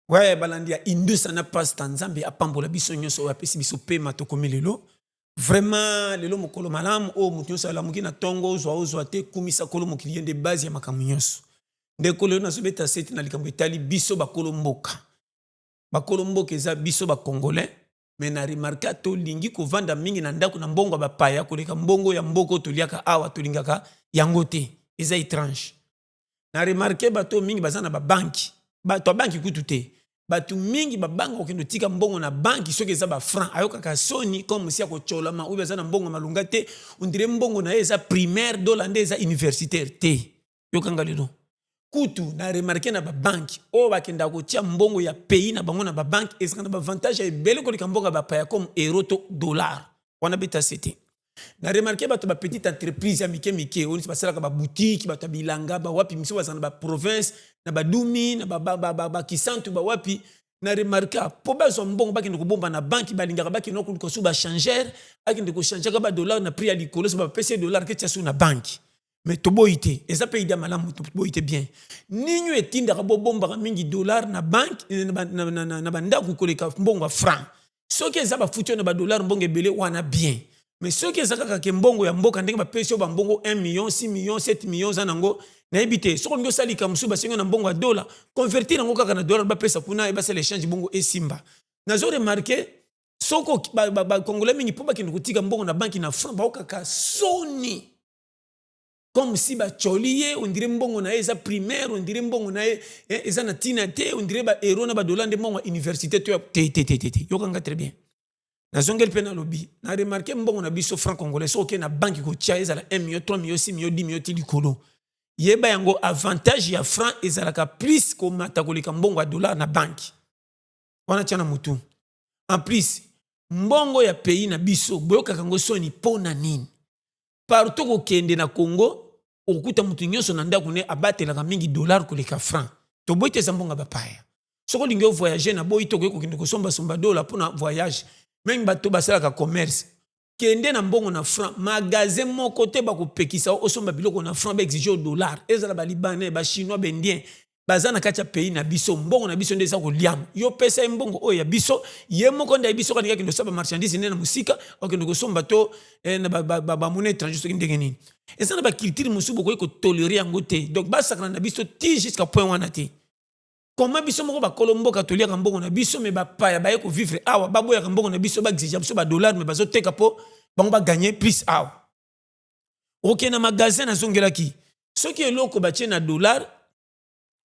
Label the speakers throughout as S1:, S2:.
S1: Ouais, balandi ya Indusa na pasta, Nzambe apambola biso nyonso oyo apesi biso pema. Tokomi lelo, vraiment lelo mokolo malamu oyo moto nyonso alamuki na ntongo. Ozwa, ozwa te, kumisa Kolo mokili, ye nde base ya makambo nyonso. Ndeko, lelo nazobeta sete na likambo etali biso bakolo mboka. Bakolo mboka eza biso Bacongolais, mais na remarquer tolingi kovanda mingi na ndako na mbongo ya bapaya koleka mbongo ya mboka oyo toliaka awa. Tolingaka yango te, eza étrange. Na remarquer bato mingi baza na babanki, bato ya banki kutu te, bato mingi babanga kokende otika mbongo na banki. Soki eza bafranc, ayokaka soni comme si akotyolama oyo aza na mbongo malunga te. On dirait mbongo na ye eza primaire, dola nde eza universitaire te. Yokanga, lelo kutu na remarquer na babanki oyo bakendaka kotia mbongo ya pays na bango na babanki, ezalaka na baavantage ya ebele koleka mbongo ya bapaya comme euro to dollar. Wana beta se te. Na remarquer bato bapetite entreprise ya mike mike oyo neti basalaka babutiki, bato ya bilanga, bawapi miso bazala na baprovince, na badumi, na bakisantu, bawapi. Na remarquer mpo bazwa mbongo bakende kobomba na banki, balingaka bakende koluka su bachangeur, akende kochangeaka badollar na prix ya likolo. So bapesi ye dollar, ketia su na banki. Mais toboyi te, eza mpe idée malamu, toboyi te, bien. Nini etindaka bobombaka mingi dollar na banki, na bandako koleka mbongo ya franc? Soki eza bafuti oyo na badollar, mbongo ebele wana, bien. Mais soki eza kaka ke mbongo ya mboka, ndenge bapesi yo bambongo 1 million, 6 million, 7 million, oza nango, nayebi te. Soki olingi osala likambo mosusu, basengi na mbongo ya dola, convertir yango kaka na dollar, bapesa kuna, basala échange, bongo esimba. Nazo remarquer soki Bacongolais mingi, mpo bakende kotika mbongo na banki na franc, baokaka soni comme si bacoli ye. On dirait mbongo na ye eza primaire, on dirait mbongo na ye eza na ntina te, on dirait baeuro na badola nde mbongo ya université to te. Te, te, te, te. Yokanga très bien, nazongeli mpe nalobi, na remarquer mbongo na biso franc congolais, soki okei na banki kotia, ezala 1 million, 3 million, 6 million, 10 million ti likolo, yeba yango, avantage ya franc ezalaka plus komata koleka mbongo ya dollar na banki wana. Tia na motu. En plus, mbongo ya pays na biso, boyokaka yango soni mpo na nini? Partout kokende na Congo, okokuta motu nyonso na ndako ne abatelaka mingi dollar koleka franc. Toboyi te, eza mbongo ya bapaya. Soki olingi ovoyage, na boyi te, okoki kokende kosombasomba dola mpona voyage. Mingi bato basalaka commerce, kende na mbongo na franc, magasin moko te bakopekisa osomba biloko na franc, baexige o dollar. Ezala Balibanais, Bachinois, Baindien, baza na kati ya pays na biso, mbongo na biso nde eza koliama. Yo pesa ye mbongo oyo ya biso, ye moko nde ayebi soki alingi akende kosomba marchandise nde na mosika, akende kosomba to na bamonnaie étranger. Soki ndenge nini, eza na baculture mosusu bokoki kotolérer yango te. Donc basakana na biso ti jusqu'à point wana te. Koma biso moko bakolo mboka toliaka mbongo na biso, mais bapaya baye kovivre awa, baboyaka mbongo na biso, baexige biso badollar, mais bazoteka mpo bango baganye plus awa. Okende na magasin, nazongelaki, soki eloko batie na dollar,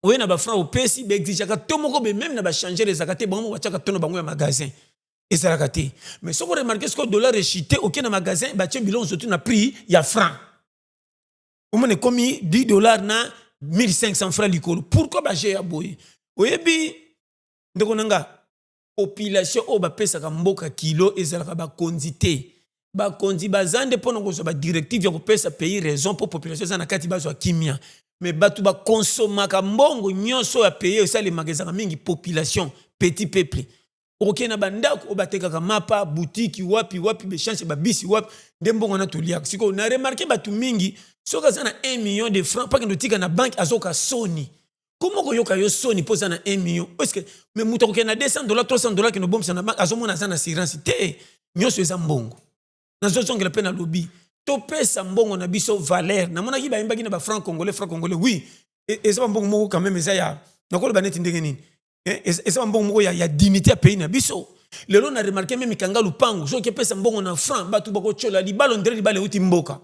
S1: oye na bafranc, opesi, baexigeaka to moko be. Même na bachangeur ezalaka te, bango moko batiaka tono bango ya magasin, ezalaka te. Mais soki oremarquer, soki dollar echuter, okende na magasin, batie biloko surtout na prix ya franc, omona ekomi 10 $ na 1500 franc likolo. Pourquoi baje ya boye? Oyebi, ndeko na nga, population oyo bapesaka mboka kilo ezalaka bakonzi te. Bakonzi baza nde mpona kozwa badirective ya kopesa pays raison mpo population eza na kati bazwa kimia. Mais bato bakonsomaka mbongo nyonso ya pays esalemaka, ezalaka mingi population, petit peuple. Okokende na bandako oyo batekaka mapa, butiki wapi wapi, bechange babisi wapi, nde mbongo wana toliaka. Sikoyo na remarquer bato mingi, soki aza na 1 million de franc, mpo akende otika na banke, azoka soni. Koma koyoka yo soni mpo oza na 1 million? Est-ce mais moto akokende na 200 $, 300 $, kende obombisa na banke, azomona aza na assurance te. Nyonso eza mbongo. Nazozongela mpe nalobi, topesa mbongo na biso valeur. Namonaki bayembaki na bafranc congolais, franc congolais, oui, eza bambongo moko quand même, eza ya, nakoloba neti ndenge nini, eza bambongo moko ya dignité ya pays na biso. Lelo na remarquer même kanga lupango, soki epesa mbongo na franc, bato bakotyola libala, on dirait libala euti mboka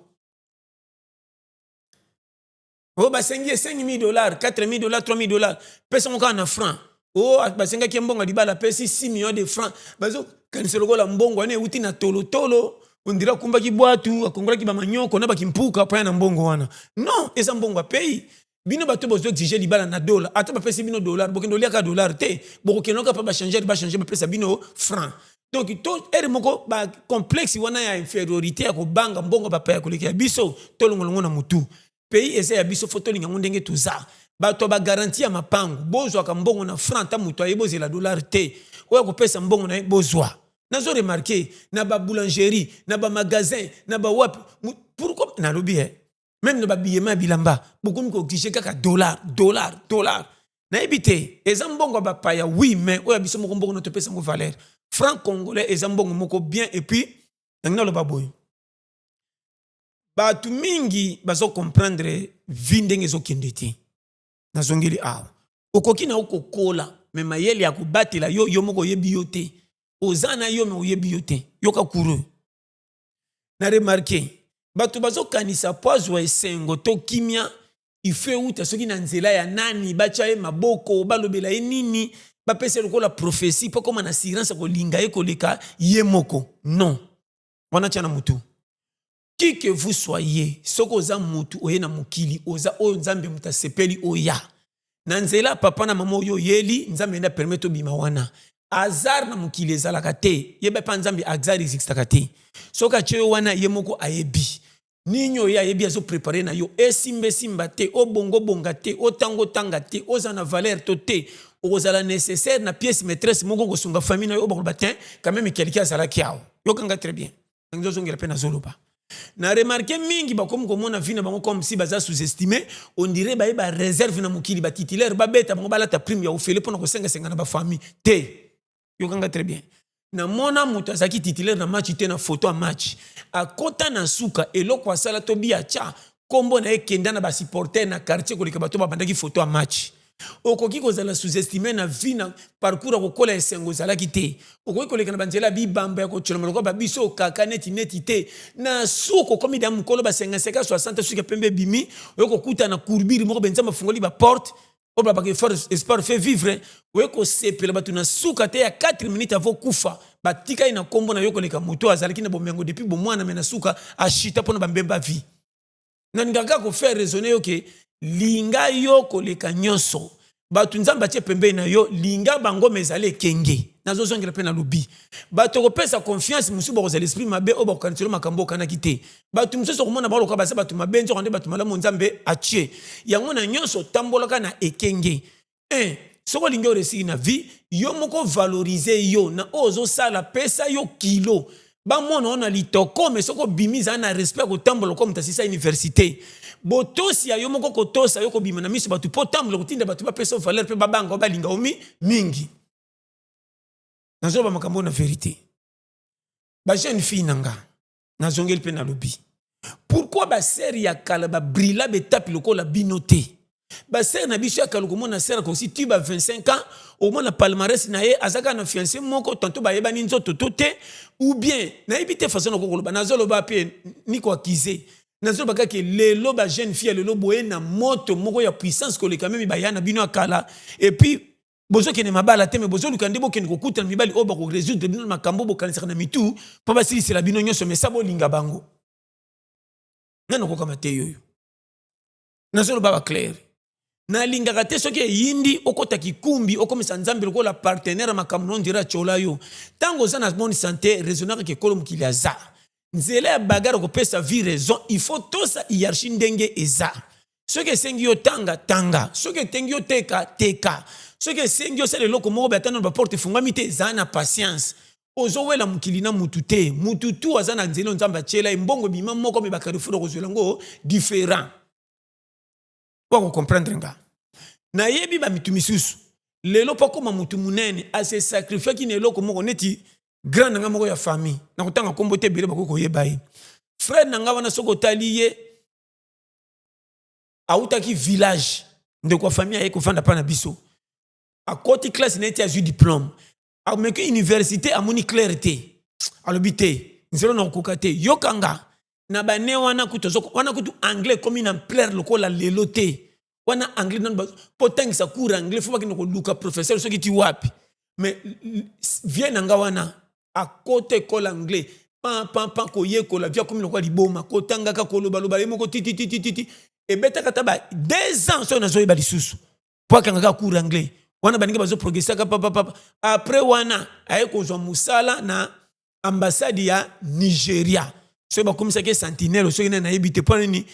S1: oyo. Basengi ye 5000 $, 4000 $, 3000 $, pesango kaka na franc. Oyo basengaki ye mbongo ya libala, apesi 6 millions de francs, bazokanisa lokola mbongo wana euti na tolotolo, on dirait akumbaki bwatu, akongolaki bamanyoko na bakimpuka mpo ya na mbongo wana. Non, eza mbongo ya pays. Bino bato bozo exige libala na dollar, ata bapesi bino dollar, bokende oliaka dollar te, bokokende oka mpa bachangeur, bachange, bapesa bino franc. Donc to ere moko bacomplexe wana ya infériorité, ya kobanga mbongo bapaya koleka ya biso, tolongolongo na motu. Pays eza ya biso, faut tolinga yango ndenge toza. Bato ya bagarantie ya mapango, bozwaka mbongo na franc. Ata moto aye, bozela dollar te. Oyo akopesa mbongo na ye, bozwa. Nazo remarquer na baboulangerie, na bamagasin, na bawapi, pourquoi nalobi, même na babiyema ya bilamba, bokomi koexige kaka dollar, dollar, dollar. Nayebi te, eza mbongo ya bapaya, oui, mais oyo ya biso moko mbongo na topesa yango valeur. Franc congolais eza mbongo moko bien. Et puis nangi naloba boye, bato mingi bazocomprendre vie ndenge ezokende te. Nazongeli awa, okoki na yo kokola, mais mayele ya kobatela yo, yo moko oyebi yo te. Oza na yo, mais oyebi yo te. Yoka coureux na remarquer, bato bazokanisa po azwa esengo to kimia, ife euta soki na nzela ya nani, batya ye maboko, balobela ye nini, bapesa ye lokola prophétie mpo akóma na assurance ya kolinga ye koleka ye moko. Non, wana tia na motu. Qui que vous soyez, soki oza mutu oye na mokili, oza oyo Nzambe moto asepeli oya na nzela papa na mama oyo oyeli, Nzambe nde apermettre obima wana. Hasard na mokili ezalaka te. Yeba mpa Nzambe, hasard existaka te. Soki atie yo wana, ye moko ayebi nini oyo ayebi azoprépare na yo. Esimba, esimba te, obonga, obonga te, otanga, otanga te, oza na valeur to te, okozala nécessaire na pièce maîtresse moko kosunga famille na yo. Oyo bakoloba te, quand même quelqu'un azalaki awa. Yokanga très bien, nzozongela mpe nazoloba. Na remarquer, mingi bakomi komona vie na bango comme si baza sous-estimé. On dirait baye baréserve na mokili, batitulaire babeta bango, balata prime ya ofele mpona kosengasenga na bafamille te. Yokanga très bien, namona moto azalaki titulaire na match te, na photo ya match akota na suka, eloko asala to bi atya nkombo na ye kenda na basupporter na quartier koleka bato babandaki photo ya match. Okoki kozala sous-estimé na vie, na parcours ya kokola, esengo ezalaki te. Okoki koleka na banzela ya bibamba ya kotyolama lokola babiso kaka neti neti te. Na suka okomi da mokolo ba 55, 60, suki ya pembe ebimi, oyo kokuta na courbure moko benza, bafungoli baporte oyo balobaka espoir fait vivre. Oye kosepela bato na suka te ya 4 minutes avant kufa, batikali na nkombo na yo koleka moto azalaki na bomengo depuis bomwana, mais na suka ashita mpona bambemba vie. Nalingaka kaka kofaire raisonner yo ke linga yo koleka nyonso. Bato Nzambe atie pembeni na yo, linga bango, mais ezali ekenge. Nazozongela mpe nalobi, bato kopesa confiance mosusu bakozala esprit mabe oyo bakokanisela makambo okanaki te. Bato mosusu okomona baloka baza bato mabe, nzoka nde bato malamu Nzambe atie yango. Na nyonso, tambolaka na ekenge. 1, soki olingi oréussir na vie, yo moko valoriser yo na oyo ozosala, pesa yo kilo, bamona oyo na litoko. Mais soki obimi, ezala na respect ya kotambola lokola moto asisa université. Botosi ya yo moko, kotosa yo kobima na miso bato mpo tambola, kotinda bato bapesa yo valeur mpe babanga o balinga omi mingi. Nazoloba makambo na vérité. Bajeune fille na nga, nazongeli mpe nalobi, pourquoi basœur ya kala babrila betape lokola bino te? Basœur na biso ya kala, komona sœur akosi ti ba 25 ans, omona palmarès na ye, aza kaka na fiancé moko, tanto bayebani nzoto to te, ou bien nayebi te façon nako koloba. Nazoloba mpe niko akize, nazoloba kaka lelo bajeune fille ya lelo boye na moto moko ya puissance koleka même baya na bino ya kala. Et puis bozokende mabala te, mais bozoluka nde bokende kokutana mibali oyo bakorésoudre bino makambo bokanisaka na mitu mpo basilisela bino nyonso. Mesa bolinga bango nga nakokama te. Yoyo nazoloba baclair, nalingaka te soki eyindi okɔta kikumbi, okomisa Nzambe lokola partenaire ya makambo na ondira atyola yo. Ntango oza na bonne santé, raisonnaka ke ekolo mokili aza nzela ya bagarre kopesa vie raison. Il faut tosa hiérarchie ndenge eza. Soki esengi yo tanga, tanga. Soki etengi yo teka, teka. Soki esengi osala eloko moko, ata nano baporte efungwami te, ezala na patience. Ozowela mokili na mutu te. Mutu tu aza na nzela Nzambe atiela ye. Mbongo ebima moko, mais bacarrefour akozwela yango différent. Po kocomprendre nga, nayebi bamitu misusu lelo mpo akóma mutu monene, ase sacrifiaki na eloko moko neti grand na nga moko ya famille. Na kotanga nkombo te, ebele bakoki koyeba ye. Frère na nga wana, soki otali ye, awutaki village, ndeko ya famille, aye kofanda mpa na biso, akoti classe na ye ti azwi diplôme, ameki université, amoni clair te, alobi te, nzela na kokoka te. Yokanga na bane wana kutu, wana kutu anglais ekomi na ampleur lokola lelo te. Wana anglais nano, mpo otangisa cours anglais, faut bakende koluka professeur soki ti wapi. Mais vie na nga wana akota ekole anglais, pan pan pan, koyekola vie, akomi lokola liboma, kotangaka, kolobaloba ye moko tititititi, ebetaka ata ba 2 ans soki nazoyeba lisusu mpo akangaka cours anglais wana. Baningi bazoprogresaka papapapa. Après wana aye kozwa mosala na ambassade ya Nigeria. Soki bakomisaki sentinelle, soki nani nayebi te mpo nini,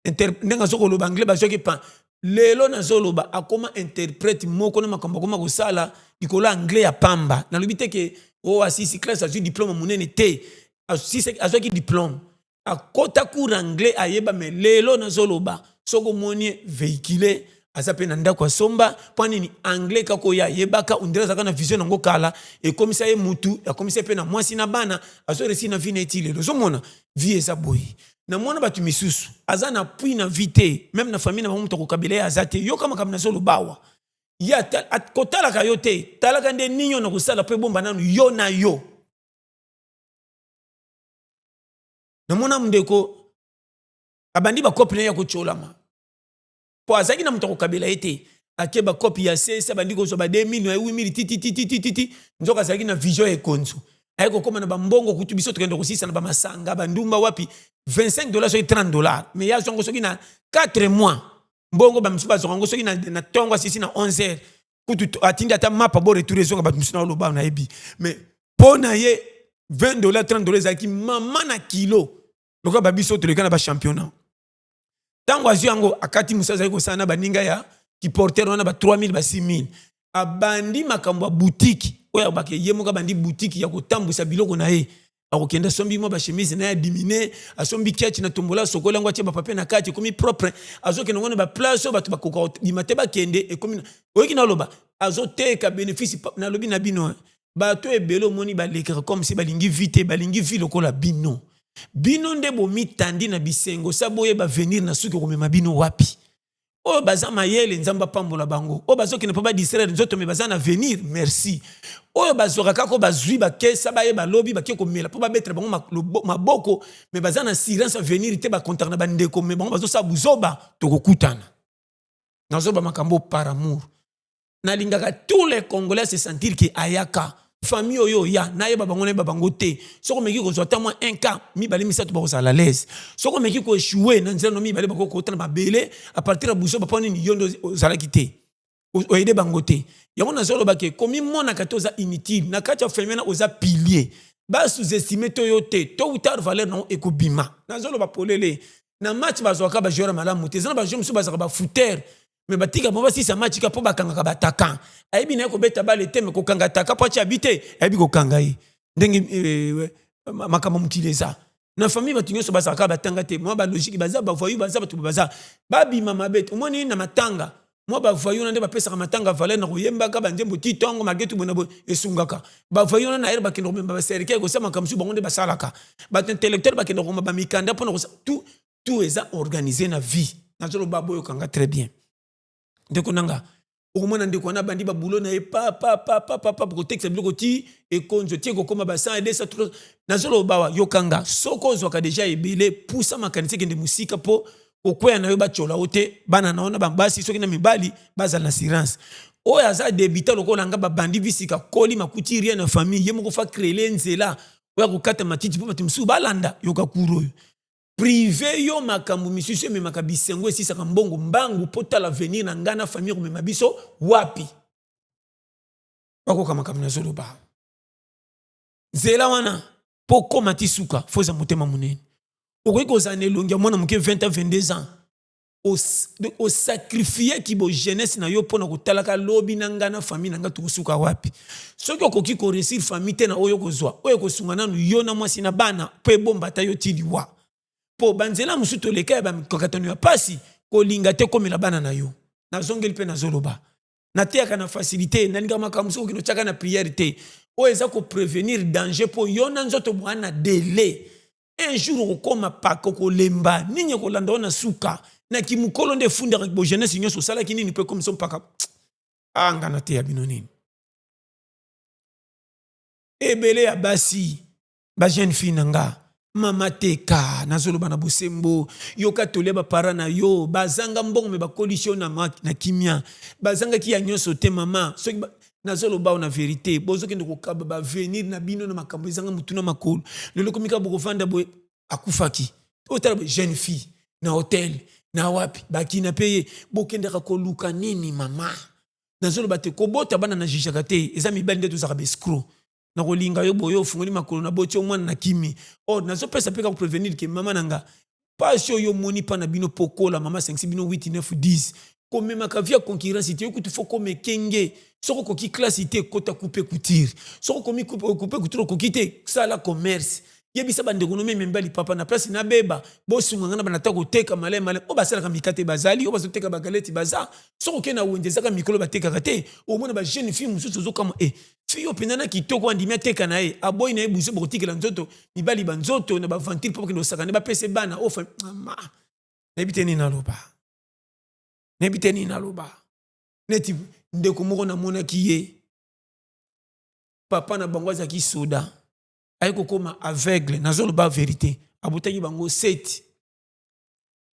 S1: ndenge azokoloba anglais, bazwaki pan. Lelo nazoloba, akoma interprète moko na makambo akoma kosala likolo anglais ya pamba. Nalobi te ke oyo asisi classe, azwi diplôme monene te. Azwaki diplôme, akota cours anglais, ayeba. Mais lelo nazoloba, soki omoni véhicule, Aza mpe na ndako asomba. Mpo nini? Anglais kaka oyo ayebaka, ondire azalaka na vision nango kala, ekomisa ye mutu, akomisa ye mpe na mwasi na bana, azo réussir na vie na ye ti lelo. Ozomona vie eza boye. Namona bato misusu aza na appui na vie te, même na famille na bango moto akokabela ye aza te. Yoka makambo nazoloba awa. Ye kotalaka yo te, talaka nde nini oyo na kosala mpo ebomba nanu yo na yo. Namona ndeko abandi bakope na ye ya kotyolama mpo azalaki na moto akokabela ye te. Ake bakope ya sese, abandi kozwa ba 2000 na 8000 titititititi. Nzoka azalaki na vision ya ekonzo, aye kokóma na bambongo. Kutu biso tokende kosisa na bamasanga, bandumba wapi, 25 $ soki 30 $, mais ye azwango soki na 4 mois. Mbongo bamisusu bazwaka yango soki na ntongo asisi na 11 heures, kutu atindi ata mapa bo retour ezonga. Bato mosusu na oloba nayebi, mais mpo na ye 20 $, 30 $ ezalaki mama na kilo lokola babiso toleka na bachampionnat. Ntango azwi yango, akati mosu azali kosala na baninga ya kiporter wana ba 3000, ba 6000. Abandi makambo ya boutique oyo abake ye moko, abandi boutique ya kotambwisa biloko na ye. Akokende, asombi mwa bachemise na ye, adimine, asombi ketch na tombola, asokoli yango, atie bapapier na kati, ekomi propre. Azokende ngo na baplace oyo bato bakoka bima te, bakende, ekomi. Oyoki naloba, azoteka, bénéfice. Nalobi na bino, bato ebele omoni balekaka comme si balingi vie te, balingi vie lokola bino. Bino nde bomitandi na bisengo sa boyeba venir na suki okomema bino wapi. Oyo baza mayele, Nzambe apambola bango. Oyo bazokende mpo badistraire nzoto, mais baza na avenir, merci. Oyo bazwaka kaka oyo bazwi bakesa, bayeba lobi bake komela mpo babetela bango maboko, mais baza na assurance avenir te. Bakontaka na bandeko, mais bango bazosala buzoba. Tokokutana, nazoba makambo par amour. Nalingaka tous les Congolais se sentir ke ayaka famille oyo oya, nayeba bango, nayeba bango te. Soki omeki kozwa ata mwa 1 cas, mibale, misato, bakozala l'aise. Soki omeki koéchouer na nzela no, mibale bakokota na mabele à partir ya buzoba. Mpo nini? Yo nde ozalaki te, oyede bango te. Yango nazoloba ke komimonaka te oza inutile na kati ya famille wana, oza pilier. Basous-estime to yo te, tôt ou tard valeur nango ekobima. Nazoloba polele, na match bazwaka bajoueur ya malamu te. Eza na bajoueur mosusu bazalaka bafouteur, mais batika bango basisa match ka mpo bakangaka bataka. Ayebi na ye kobeta bale te, mais kokanga taka mpo atia bi te, ayebi kokanga ye. Ndenge makambo mokili eza na famille, bato nyonso bazalaka batanga te. Mwa balogique baza, bavoyou baza, bato baza babima mabe te. Omoni na matanga, mwa bavoyou wana nde bapesaka matanga valeur na koyembaka banzembo ti ntongo, malgré tout. Bona boye esungaka bavoyou wana na ere bakende komema bacercueil, kosala makambo mosusu. Bango nde basalaka. Bato intellectuel bakende komema bamikanda mpona kosala tout. Tout eza organisé na vie. Nazoloba, boyokanga très bien. Ndeko nanga, okomona ndeko wana abandi babulo na ye pa pa pa pa pa pa, kotekisa biloko ti ekonzo, ti ekokóma ba 100, 200, 300. Nazoloba wa, yokanga, soki ozwaka déjà ebele, pusa makanisi ekende mosika mpo kokweya na yo batyola yo te. Bana na yo na basi soki na mibali bazala na assurance. Oyo aza débutant lokola nga, babandi visika koli makuti rien na famille, ye moko fa créer nzela oyo akokata matiti mpo bato mosusu balanda. Yoka kuro oyo privé yo, makambo misusu ememaka bisengo, esisaka mbongo mbangu mpo tala avenir na ngai na famille komema biso wapi. Bakoka makambo nazoloba, nzela wana mpo kóma ti suka, fo eza motema monene. Okoki kozala na elongi ya mwana moke, 20 ans, 22 ans, osacrifieki bo jeunesse na yo mpo na kotalaka lobi na ngai na famille na ngai tokosuka wapi. Soki okoki koréussir famille te na oyo kozwa oyo ekosunga nanu yo na mwasi na bana mpo ebomba ata yo ti liwa, mpo banzela mosusu toleka ya bamikakatano ya pasi, kolinga te komela bana na yo. Nazongeli mpe nazoloba, nateyaka na facilité. Nalingaka makambo mosusu kokende otiaka na prière te. Oyo eza koprévenir danger mpo yo na nzoto mwana délai. Un jour okokóma paka, okolemba. Nini ekolanda yo na suka na kimokolo? Nde efundaka bojeunesse nyonso osalaki nini mpo ekomisa mpaka anga. Nateya bino nini? Ebele ya basi, bajeune fille na nga, mama teka, nazoloba na bosembo. Yoka, tolia bapara na yo bazanga mbongo, mais bakolisi yo na kimia, bazangaki ya nyonso te. Mama, soki nazoloba awa na vérité, bozokende kokaba baavenir na bino na makambo ezanga motu na makolo. Lelo komi kaka bokovanda boye, akufaki. Otala boye, jeune fille na hotel na wapi, bakina mpe ye. Bokendaka koluka nini? Mama, nazoloba te kobota bana na jugeaka te. Eza mibali nde tozalaka baescroc na kolinga yo boye, ofungoli makolo na boti yo mwana na kimi. Or nazopesa mpe kaka koprévenir ke mama na nga, pasi oyo omoni mpa na bino mpo kola, mama asangisi bino 8, 9, 10, komemaka vie ya concurrence te. Yo kutu fo koma ekenge. Soki okoki classe te, kota coupe couture. Soki okomi coupe couture, okoki te, sala commerce. Yebisa bandeko no meme mibali, papa na place nabeba, bosunga nga na banda ata koteka maleme maleme. Oyo basalaka mikate bazali, oyo bazoteka bagaleti baza. Soki okei na wenze, ezaka mikolo batekaka te. Omona ba jeune fille mosusu, ozokamwa e fille oyo mpenza na kitoko, andimi ateka na ye, aboyi na ye buzo, bokotikela nzoto mibali banzoto na baventile mpo bakende kosaka nde bapesa bana oyo. Mama, nayebi te nini naloba, nayebi te nini naloba. Neti ndeko moko namonaki ye, papa na bango azalaki soda, aye kokóma aveugle. Nazoloba vérité, abotaki bango 7.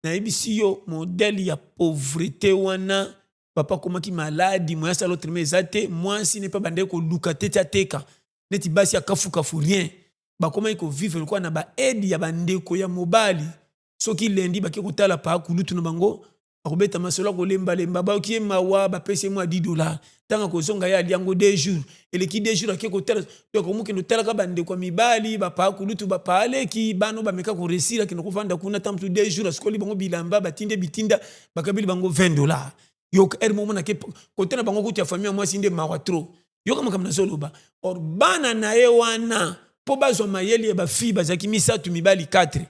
S1: Nayebisi yo, modèle ya pauvreté wana, papa akomaki malade, moya asala autrement eza te. Mwasi ne mpe bandeki koluka te ti ateka neti basi ya kafukafu, rien. Bakomaki kovivre lokola na baaide ya bandeko ya mobali. Soki lendi bake kotala pa kulutu na bango, akobeta masolo, akolembalemba, bayoki ye mawa, bapesi ye mwa 10 dollar. Ntango akozonga, ye aliango 2 jours, eleki 2 jours, ake kotala. Donc omokende otalaka bandeko ya mibali, bapaa kulutu, bapaa leki, bana bameka koréussir, akende kovanda kuna ntango mosusu 2 jours, asikoli bango bilamba, batinde bitinda, bakabeli bango 20 dollar. Yoka ere moko monake kote na bango kutu ya famille ya mwasi nde mawa trop. Yoka makambo nazoloba. Or bana na ye wana, mpo bazwa mayele ya bafille, bazalaki misato, mibali 4.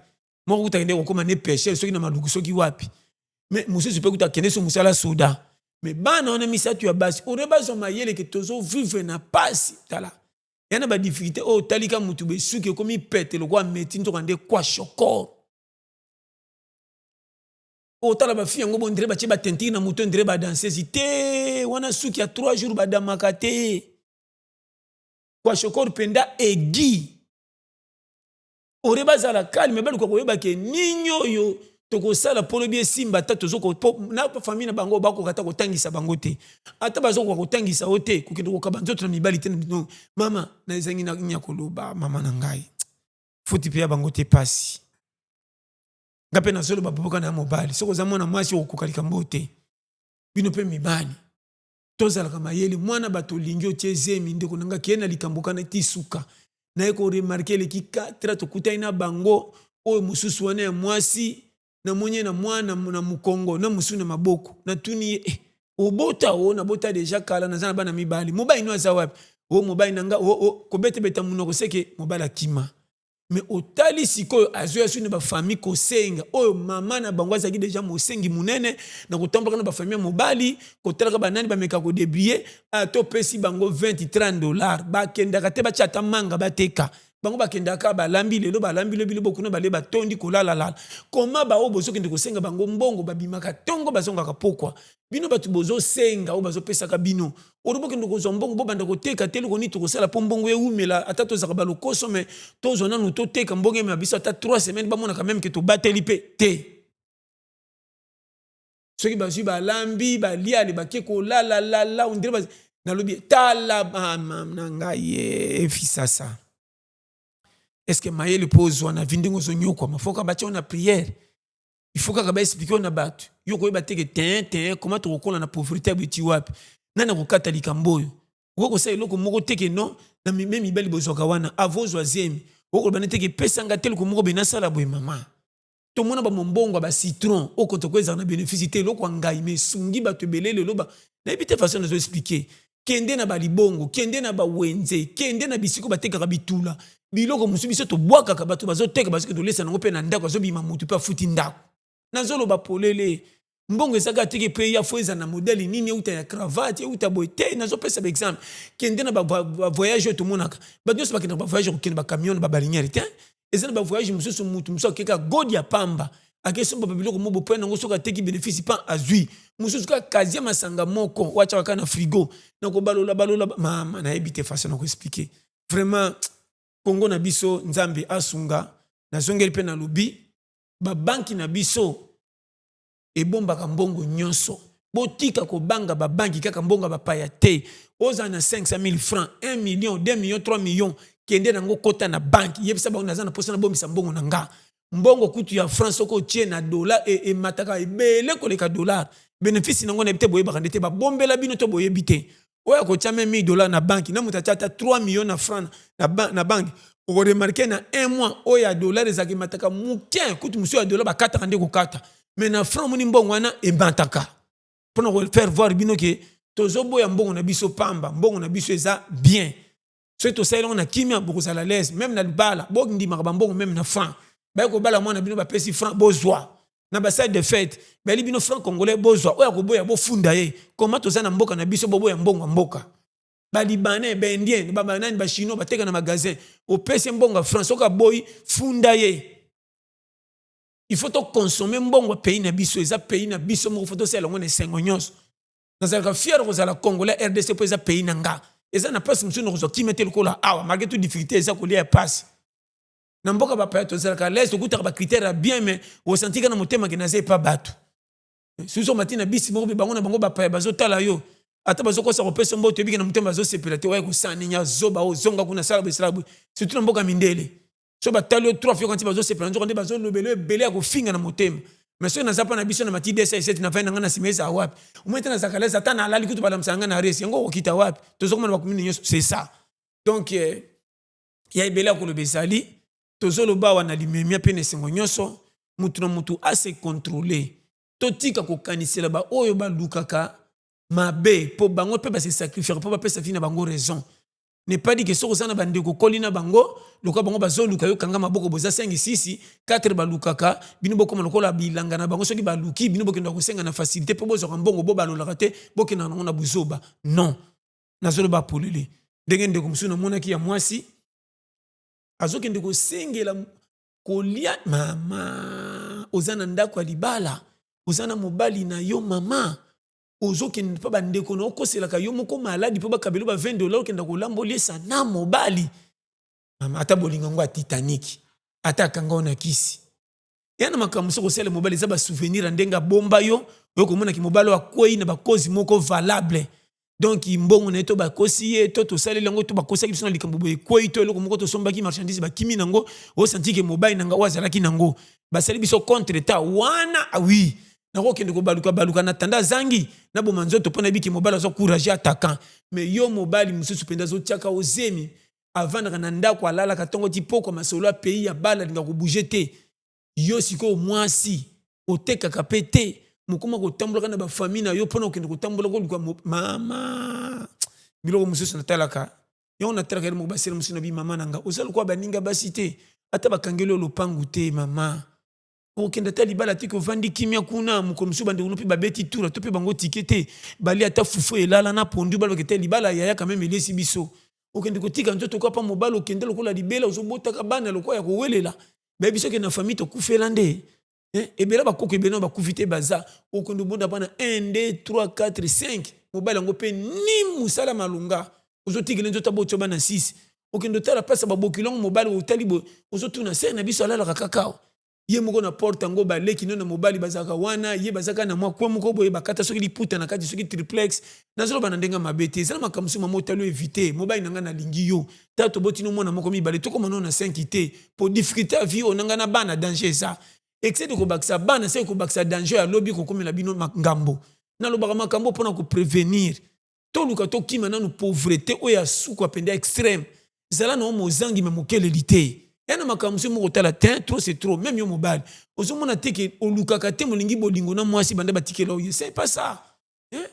S1: Moko kuta akende kokóma ne pêcheur, soki na Maluku, soki wapi. Mais mosusu mpe kuta akende so mosala soda. Mais bana wana misato ya basi ore bazwa mayele ke tozovivre na pasi. Tala ya na badifficulté oyo, otalika mutu besuki ekomi pete lokola meti, nzoka nde kwashiorkor. Otala bafille yango, bondire batie bateinture na moto, ndire badanseuse te. Wana suki ya 3 jours badamaka te, kwashiorkor mpenza egi. Ore bazala calme, baluka koyeba ke nini oyo tokosala mpo lobi esimba. Ata na famille na bango bakoka ata kotangisa bango te, ata bazokoka kotangisa yo te, kokende kokaba nzoto na mibali te. No, mama, na ezangi nini ya koloba. Mama na ngai, futi mpe ya bango te, pasi. Nga mpe nazoloba popoka na ya mobali, soki oza mwana mwasi, okokoka likambo te. Bino mpe mibali, tozalaka mayele. Mwana bato olingi, otie zemi, ndeko na nga, keye na likambo kana ti suka. Naye koremarquer, eleki 4, tokutani na bango. Oyo mosusu wana ya mwasi, namoni ye na mwana na mokongo, na mosusu na maboko. Natuni ye: "Eh, obota?" "O, nabota déjà kala, naza na bana mibale." "Mobali no aza wapi?" "O, mobali na nga o kobetebeta monoko seke mobali akima." Mais otali sikoyo, azoya so na bafamille kosenga. Oyo mama na bango azalaki déjà mosengi monene na kotambolaka na bafamille ya mobali, kotalaka banani bameka kodébrouiller. Ata opesi bango 20, 30 dollar, bakendaka te batya ata manga bateka. Bango bakendaka, balambi lelo, balambi lobi, lobi kuna bale, batondi kolalalala. Koma baoyo bozokende kosenga bango mbongo, babimaka ntongo, bazongaka pokwa. Bino bato bozosenga, oyo bazopesaka bino, oyo bokende kozwa mbongo, bobanda koteka te. Eloko nini tokosala mpo mbongo ewumela? Ata tozalaka balokoso, mais tozwa nanu, toteka mbongo emema biso ata 3 semaine, bamonaka même ke tobateli mpe te. Soki bazwi, balambi, baliale, bake kolalalala, ondire nalobi tala na ngai efisasa. Est-ce mayele mpo ozwa na vie ndenge ozonyokwama, faut kaka batia na prière, il faut kaka baexpliquer oyo na bato. Yo koyeba teke tin tin koma tokokola na pauvreté ya beti wapi? Nani akokata likambo oyo? Okoki kosala eloko moko teke non na me mibali bozwaka wana avo ozwa zemi, okoloba nde teke epesanga te eloko moko boye nasala boye. Mama, tomona bamombongo ya bacitron oyo kotoko ezala na bénéfice te, eloko ya ngai, mais esungi bato ebele lelo. Nayebi te façon nazo expliquer. Kende na balibongo, kende na bawenze, kende na bisika batekaka bitula, biloko mosusu biso tobwakaka, bato bazoteka, bazoki tolesa nango mpe na ndako, azobima motu mpe afuti ndako. Nazoloba polele, mbongo ezaka teke mpe ya faut eza na modèle nini, euta ya cravate, euta boye te. Nazopesa baexemple. Kende na bavoyage oyo tomonaka, bato nyonso bakendaka bavoyage, kokende bacamion na babaliniere te. Eza na bavoyage mosusu, mutu mosusu akeka godi ya pamba, akesomba babiloko mo bopoya nango, soki ateki, bénéfice pan azwi. Mosusu kaka kazie masanga moko oyo atiaka kaka na frigo na kobalola balola. Mama, nayebi te façon na koexpliquer. Vraiment, Kongo na biso, Nzambe asunga. Nazongeli mpe nalobi, babanki na biso ebombaka mbongo nyonso. Botika kobanga babanki kaka mbongo ya bapaya te. Ozala na 500 000 francs, 1 million, 2 million, 3 million, kende nango, kota na banki, yebisa bango: "Naza na mposa nabombisa mbongo na nga." Mbongo kutu ya franc, soki otie na dollar, emataka ebele koleka dollar. Bénéfice nango nayebi te, boyebaka nde te, babombela bino to boyebi te. Oyo akotia même 1000 dollar na banki, na moto atia ata 3 million na franc na banki, okoremarquer na un mois, oyo ya dollar ezalaka emataka moke. Kutu mosusu ya dollar bakataka nde kokata, mais na franc omoni mbongo wana emataka. Mpona kofaire voir bino ke tozoboya mbongo na biso pamba, mbongo na biso eza bien. Soki tosali yango na kimia, bokozala l'aise. Même na libala, bondimaka bambongo, même na franc. Baye kobala mwana bino, bapesi franc, bozwa. Na basalle de fête, bayeli bino franc congolais, bozwa. Oyo akoboya, bofunda ye. Koma toza na mboka na biso, boboya mbongo ya mboka? Balibanais, baindien, banani, bachinois bateka na magasin, opesi mbongo ya franc, soki aboyi, funda ye. Il faut toconsommer mbongo ya pays na biso. Eza pays na biso moko, faut tosala yango na esengo nyonso. Nazalaka fier kozala Congolais, RDC, mpo eza pays na nga. Eza na place mosusu nakozwa kimia te lokola awa, malgré tout difficulté eza, kolia ya pasi. Na mboka bapaya tozalaka l'aise, tokutaka bacritère ya bien, mais osanti kaka na motema ke naza epa bato. Susu omati na bisi moko mpe, bango na bango bapaya bazotala yo, ata bazokosa kopesa mbote, oyebiki na motema bazosepela te. Oya kosala nini? Azoba, ozonga kuna, sala boye, sala boye. Surtout na mboka mindele, so batali yo trois fois, kanti bazosepela, nzoka nde bazolobela ebele ya kofinga na motema. Mais soki naza mpa na biso, na mati 207, na vai na ngai na nsima, eza wapi? Omoi te, nazalaka l'aise. Ata nalali kutu, balamisaka ngai na resi yango. Okokita wapi? Tozokoma na bacommune nyonso, c'est ça. Donc ya ebele ya koloba ezali. Tozoloba awa na limemia mpe na esengo nyonso. Mutu na mutu ase contrôler. Totika kokanisela baoyo balukaka mabe, mpo bango mpe base sacrifier mpo bapesa vie na bango raison. N'est pas dit que soki oza na bandeko, okoli na bango, lokola bango bazoluka yo, kanga maboko. Boza 5, 6, 4, balukaka bino, bokoma lokola bilanga na bango. Soki baluki bino, bokendaka kosenga na facilité mpo bozwaka mbongo, bo balolaka te, bokendaka nango na buzoba. Non, nazoloba polele. Ndenge ndeko mosusu namonaki ya mwasi azokende kosengela kolia. Mama, oza na ndako ya libala, oza na mobali na yo. Mama, ozokende mpo bandeko na okoselaka yo moko maladi, mpo bakabelo ba 20 dollar, okenda kolamba, oliesa na mobali. Mama, ata bolingo yango ya Titanic, ata akanga yo na kisi, ya na makambo soki osala mobali, eza basouvenir ya ndenge abomba yo. Oyo komonaki mobali oyo akwei na bakozi moko valable. Donc mbongo na ye, to bakosi ye, to tosaleli yango, to bakosaki biso na likambo boye, ekwei, to eloko moko tosombaki, marchandise bakimi nango. Osanti ke mobali na nga oyo azalaki nango, basali biso contre ta wana. Oui, nakokende kobaluka baluka na tanda, azangi naboma nzoto, mpo nayebiki mobali aza courage, attaquant. Mais yo mobali mosusu mpenza azotiaka ozemi, avandaka na ndako, alalaka ntongo ti pokwa, masolo ya pays ya bala, alinga kobouger te. Yo sikoyo mwasi, otekaka mpe te, mokoma kotambolaka na bafamille na yo mpona kokende kotambola koluka. Mama, biloko mosusu natalaka yango, natalaka ye moko. Basele mosusu na bi, mama na nga, oza lokola baninga basi te. Ata bakangeli yo lopangu te, mama, okende ata libala te, ovandi kimia kuna. Mokolo mosusu bandeko no mpe babeti tour, to mpe bango tike te, balia ata fufu elala na pondu, balobaka te libala yaya quand même elesi biso. Okende kotika nzoto kapa mobali, okende lokola libela, ozobotaka bana lokola ya kowelela. Bayebi soki na famille tokufela nde. Ebele bakoko, ebele na bakufi te baza. Okende obonda bana 1, 2, 3, 4, 5. Mobali yango mpe ni mosala malonga, ozotikela nzoto, abotio bana 6. Okende otala place ya babokilo yango, mobali otali boye, ozotuna sere na biso, alalaka kaka ye moko na porte yango. Baleki no na mobali bazalaka wana, ye bazalaka na mwa kwe moko boye, bakata soki liputa na kati, soki triplex. Nazoloba na ndenge mabe te. Eza na makambo mosusu, mama, otali, évite. Mobali na ngai, nalingi yo. Ta toboti no mwana moko, mibale, tokóma no na 5 te, po difficulté ya vie oyo na ngai na bana, danger eza. Excès de kobakisa bana, se kobakisa danger oyo alobi kokomela bino ngambo. Nalobaka makambo mpona koprévenir. Toluka tokima nanu pauvreté oyo ya suka mpenza extrême. Zala na yo mozangi, me mokeleli te. Ya na makambo mosusu moko otala te, trop c'est trop. Même yo mobali, ozomona te ke olukaka te, molingi bolingo na mwasi, banda batikela oyo, c'est pas ça, hein?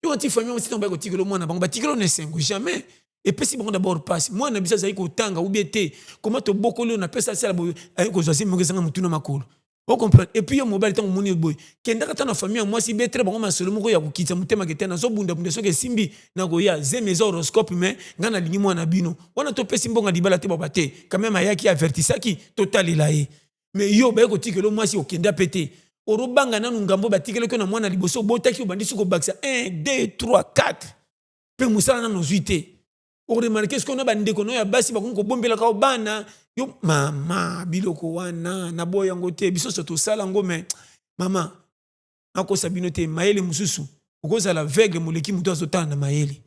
S1: Yo anti famille mwasi, ntango bakotikela mwana bango, batikela na esengo jamais. Epesi bango d'abord mpasi. Mwana na biso azali kotanga ubie te, koma tobokoli oyo napesa, asala boye, aye kozwa se moko ezanga motu na makolo. Ocomprendre? Et puis yo mobali, ntango omoni boye, kendaka ta na famille ya mwasi, betere bango masolo moko ya kokitisa motema ke te, nazobundabunda, soki esimbi nakoya. Zemi eza horoscope, mais ngai nalingi mwana bino wana. Topesi mbongo libala te, baba te, quand même ayaki, avertisaki, totalela ye. Mais yo baye kotikela mwasi, okenda mpe te, orobanga nanu ngambo batikelaki yo na mwana liboso obotaki, obandisi kobakisa 1, 2, 3, 4, mpe mosala nanu ozwi te. Oremarquer soki ona bandeko na yo ya basi bakomi kobombelaka yo bana. Yo mama, biloko wana naboya yango te, biso nyonso tosala yango. Mais mama, nakosa bino te, mayele mosusu okozala aveugle, moleki moto azotala na mayele,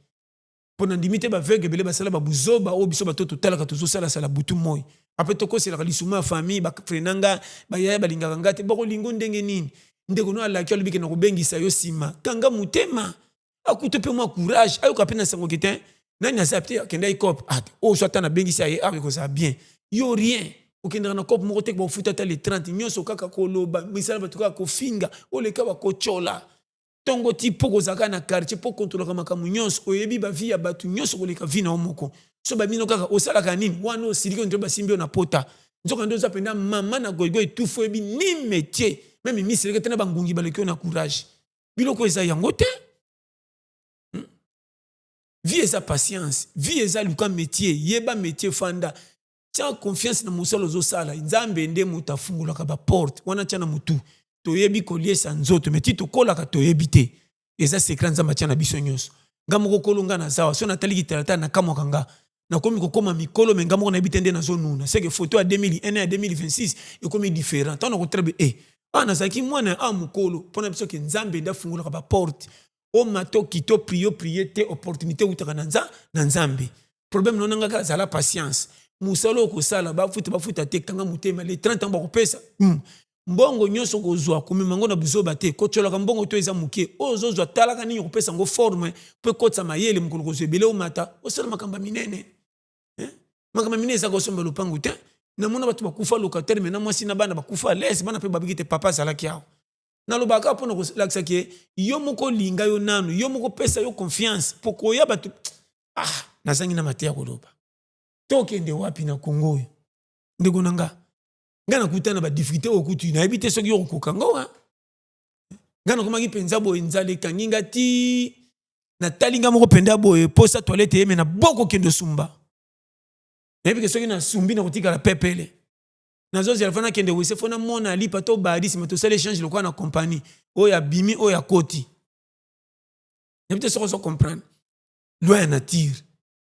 S1: mpo na ndimi te. Baaveugle ebele basala babuzoba oyo biso bato totalaka, tozosalasala butu moi. Apres tokoselaka lisumu ya famille, bafrère na nga, bayaya balingaka nga te. Bakolingo ndenge nini? Ndeko no alaki, alobiki na kobengisa yo nsima. Kanga motema, akuta mpe mwa courage, ayoka mpe na sango ke te, nani aza te, akenda coop oyo so ata nabengisi aye awa, ekozala bien. Yo rien, okendaka na coop moko te, bafuta ata le 30 nyonso, kaka koloba misala, bato kaka kofinga, oleka bakotyola. Ntongo ti mpo kozalaka na quartier, mpo kontrolaka makambo nyonso, oyebi bavie ya bato nyonso koleka vie na yo moko. So babino kaka osalaka nini wana, osiliki nde basimbi yo na pota. Nzoka nde oza mpenza mama na goigoi, etufu, oyebi ni métier, même miseleke te na bangungi baleki yo na courage. Biloko eza yango te. Vie eza patience, vie eza luka métier, yeba métier, fanda, tia confiance na mosala ozosala. Nzambe nde moto afungolaka baporte wana, tia na motu. Toyebi koliesa nzoto, mais ti tokolaka toyebi te. Eza secret Nzambe atia na biso nyonso. Nga moko kolo nga naza wa so nataliki talatala, nakamwaka nga nakomi kokóma mikolo, mais nga moko nayebi te nde nazonuna. Seke photo ya 2001 ya 2026 ekomi différent. Ntango nakotala be e awa nazalaki mwana awa mokolo, mpona biso ke Nzambe nde afungolaka baporte. Omata, okita, oprie, oprie te, opportunité eutaka na Nzambe. Problème no nanga kaka azala patience. Mosala oyo kosala, bafuta bafuta te, kanga motema. Le 30 ans bakopesa. Mbongo nyonso kozwa, komema yango na buzoba te. Kotiolaka mbongo to eza moke oyo ozozwa, talaka nini kopesa yango forme mpo ekotisa mayele. Mokolo kozwa ebele, omata, osala makambo ya minene. Makambo ya minene eza kosomba lopango te. Namona bato bakufa locataire, mais na mwasi na bana bakufa à l'aise. Bana mpe babiki te, papa azalaki awa. Nalobaka mpona kolakisa ke yo moko olinga yo nanu, yo moko pesa yo confiance mpo koya bato. Ah, nazangi na mateya koloba. Tokende wapi na Kongo oyo? Ndeko na nga, ngai nakuta na badifficulté oyo kutu nayebi te soki yo kokoka ngo. Ngai nakomaki mpenza boye, nzala ekangi nga ti natali nga moko mpenza boye, posa toilette eyeme na boko kende osumba. Nayebi ke soki nasumbi, nakotikala pepele. Nazozela fo nakende wese, fo namona lipa to badi. Nsima tosala échange lokola na compagnie, oyo abimi, oyo akoti. Nayebi te soki ozo comprendre loi ya nature.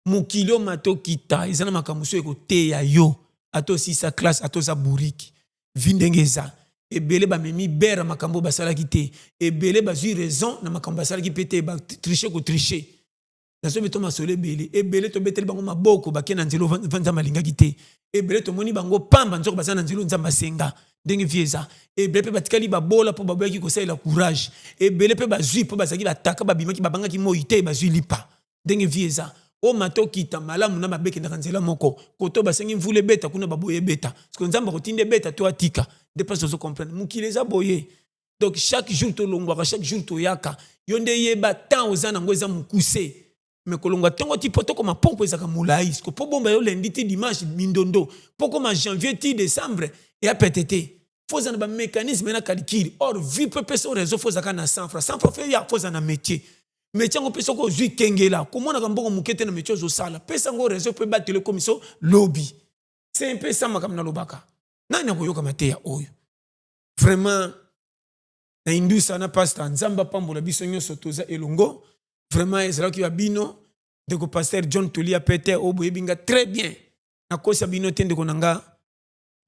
S1: Mokili oyo, mata okita, eza na makambo so ekoteya yo. Ata osisa classe, ata oza bourrique, vie ndenge eza, ebele bamemi bere makambo oyo basalaki te, ebele bazwi raison na makambo basalaki mpe te, batriche kotriche. Nazobi to masolo ebele ebele, tobeteli bango maboko, bake na nzela Nzambe alingaki te. Ebele tomoni bango pamba, nzoko baza na nzela Nzambe asenga. Ndenge vie eza, ebele mpe batikali babola mpo baboyaki kosalela courage. Ebele mpe bazwi mpo bazalaki bataka, babimaki, babangaki moi te, bazwi lipa. Ndenge vie eza, oyo mata okita, malamu na mabe ekendaka nzela moko. Koto basengi mvula ebeta, kuna baboye ebeta, parce que Nzambe akotinda ebeta to atika nde mpasi. Ozo comprendre? Mokili eza boye. Donc chaque jour tolongwaka, chaque jour toyaka. Yo nde yeba temps oza nango eza mokuse, mais kolongwa ntongo ti mpo tokoma poko ezalaka molai. Siko mpo bomba yo lundi ti dimanche mindondo, mpo koma janvier ti décembre eya pete te. Fo oza na bamécanisme na calcul. Or vie mpo epesa raison, fo ozalaka na 100 franc, 100 franc fo ya, fo oza na métier. Métier yango mpe soki ozwi, kengela komonaka mbongo moke te na métier ozosala. Pesa yango raison mpo ebatela ekomi so lobi. C'est un peu ça makambo nalobaka. Nani akoyoka mateya oyo? Vraiment, na indusa na pasteur, Nzambe apambola biso nyonso toza elongo. Vraiment, ezalaki ya bino ndeko pasteur John Tolia Peter, oyo boyebi nga très bien. Nakosa bino te, ndeko na nga.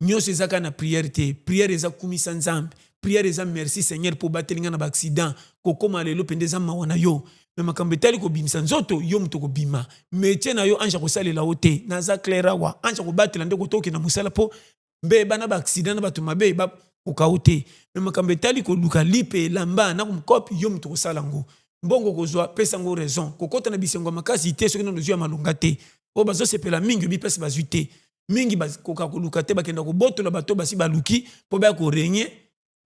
S1: Nyonso eza kaka na prière te. Prière eza kumisa Nzambe, prière eza merci Seigneur mpo obateli nga na baaccident. Kokóma lelo mpenza eza mawa na yo, mais makambo etali kobimisa nzoto, yo moto kobima métier na yo, ange akosalela yo te. Naza clair awa. Ange akobatela nde kotokenda mosala mpo mbeba na baaccident na bato mabe bakoka yo te. Mais makambo etali koluka lipe, elamba na kopi, yo moto kosala yango. Mbongo kozwa, pesa yango raison. Kokɔta na bisengo ya makasi te soki nano ozwi ya malonga te. Oyo bazosepela mingi, obi mpasi bazwi te mingi, bakoka koluka te, bakenda kobotola bato basi baluki mpo baya korenye,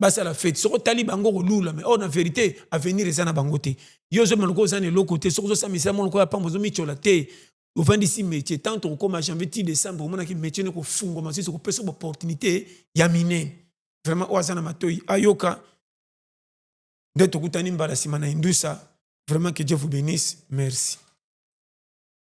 S1: basala fête. Soki otali bango kolula, mais or na vérité avenir eza na bango te. Yo ozomona lokola oza na eloko te, soki ozosala misala mo lokola ya pamba, ozomityola te. Ovandisi métier, tant tokokóma janvier ti décembre, omonaki métier ne kofungwama susu, kopesa baopportunité ya minene. Vraiment, oyo aza na matoi ayoka. Nde tokutani mbala nsima na indusa. Vraiment, que Dieu vous bénisse. Merci.